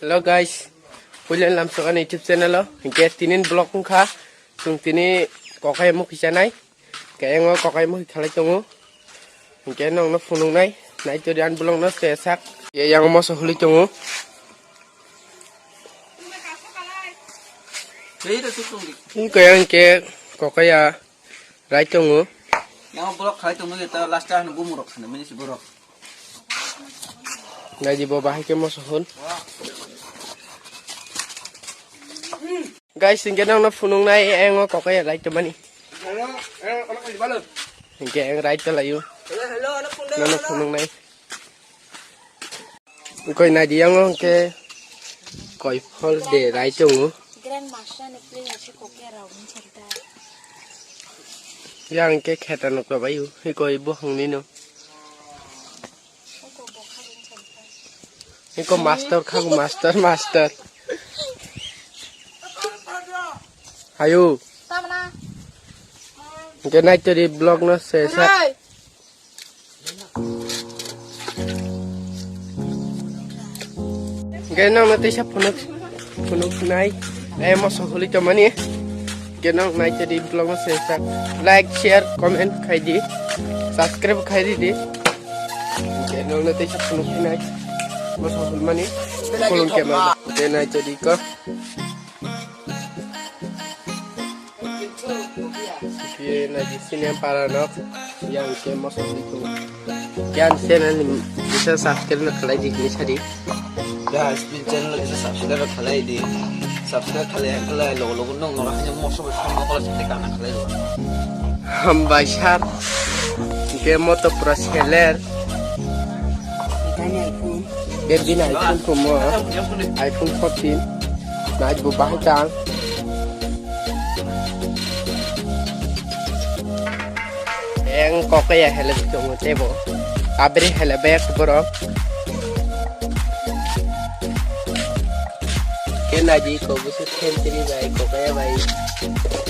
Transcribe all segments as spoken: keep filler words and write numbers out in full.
Hello guys, puila lamsok ani YouTube channel o. Hinkhe tinin vlog wngkha, chwng tini kokai mukhi chanai. Khe engo kokai mukhi khalai tongo. Hinkhe nongno phunuknai, nai todi ani vlog no se sak. Ye yang moso huli tongo. Hinkhe yang ke kokai ya rai tongo. Yang vlog khalai tongo, ye ta last time bumurok khana mini si borok. Naidi bo bahai khe moso hul. Guys, hinkhe nongno phunuknai, engo kokai ya rai tongmani. Hinkhe eng rai tonglaio. Nongno phunuknai. Koi naidi yango hinkhe koi phol de rai tongo. Grandmaster ni play ase koke rao ni chanta. Yang ke kheta no kabayu, hikoi bohong ni no. Iko master khago, master, master. Hayu. Tamna. Hinkhe nai todi vlog no se sa. Hai. Hinkhe nongno teisa phunuk, phunuknai, eh, moso huli tongmani. Hinkhe nong nai todi vlog no se sa. Like, share, comment khai di. Subscribe khai di di. Hinkhe nongno teisa phunuknai. Moso hulmani. Khulum khe ma. Hinkhe nai todi ko. Khe naidi sini para nok yang ke moso siku. Yang channel ni bisa subscribe na khalai di ni sadi. Guys, please channel bisa subscribe khalai di. Subscribe khalai khalai logo logo nong nora hanya moso bai sama kala sate kana khalai lo. Hambai sar. Ke moto pura seller. Ikan iPhone. Dia dina iPhone kumo. iPhone fourteen. Nai bo bahai tang. Eng koke ya hele tongo tebo. Abri hele bek borok. Ke naidi ko busu sentri bai koke ya bai.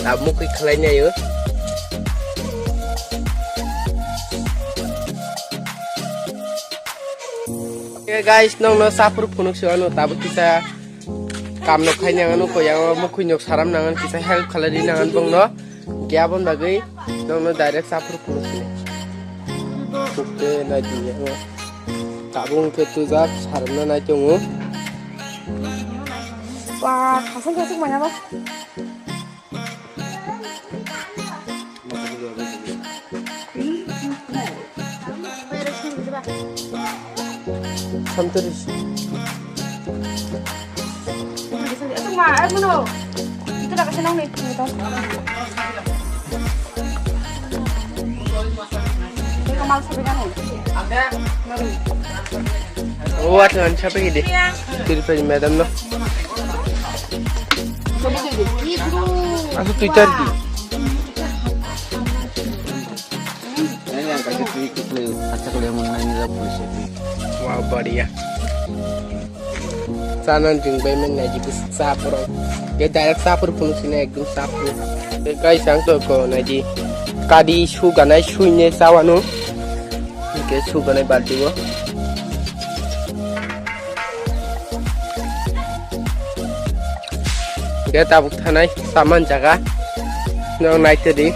Tabuk koi khlai nayo. Ke guys, nongno sapur phunuk si ano tabuk kisa. Kam no khai nangan, ko yang mukhui nok saram nangan, kisa help khalai di nangan bongno. Kya bon bagwi nongno direct sapur phunuk sini. Sukte nai di ya. Tabung ke tujak saram na nai tongo. Wah, khasuk khasuk mana ba? Samtris. O atha ang sapai de. Tiripari madam no. Asa Twitter di. Ini yang kasih tweet itu, kacak yang menang ini lah polisi. Wah, बढ़िया. Sana jing bai men naji bis sapro. Ke direct sapro pun sini ekdom sapro. Ke guys, ang to ko naji. Kadi su ganai su ne sawanu. Ke su ganai bad dibo. Ke tabuk thanai saman jaga. Nong naite di.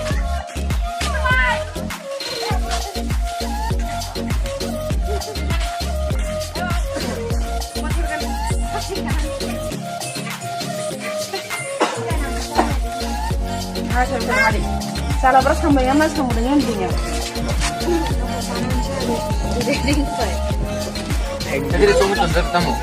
Sala bro sambai ama sambai yang punya. Jadi itu untuk tamu.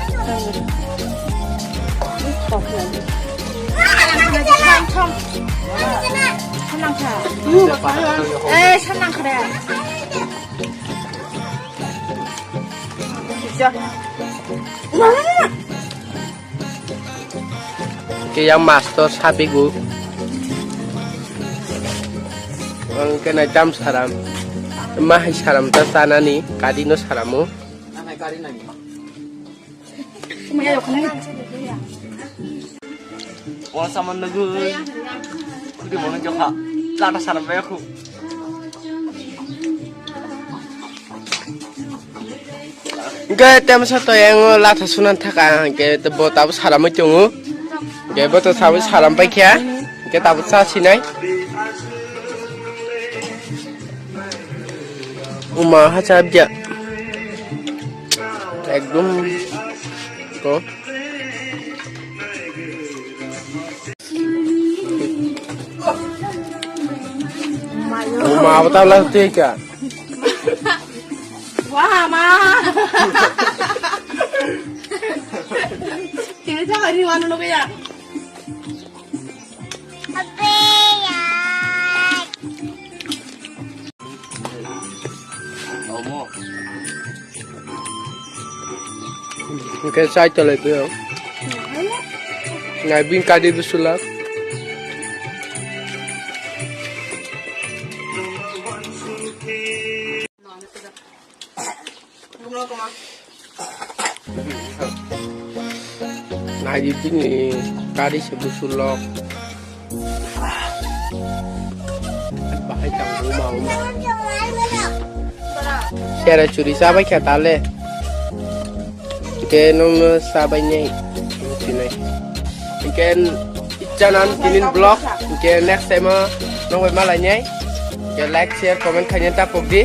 Eh, senang kena. Ke yang master sapigu. Ang kena jam saram. Mahai saram ta sanani, kadi no saramo. Wah, sama nunggu. Udah mau nunjuk, Kak. Lata salam ya, aku. Hwnkhe temsa to yang latha sunan thaka, hwnkhe bo tabuk salamwi tongo. Hwnkhe bo to tabuk salam paikha. Hwnkhe tabuk cha sinai. Uma hacha abja. Ekdom ko. Uma abota la teka. Wah, ma. Kini jauh hari mana lo ya? Oke, saya coloy pio. Ngai bin kadi bisulak. Nai di bini kari se busulok. Bahai tang uma uma. Sera churi sabai kha tale. Ke nung sabai nyai. Sinai. Iken ichanan tinin vlog. Ke next time nung bai malai nyai. Ke like, share, comment khaina tapok di.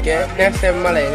Ke next time malai.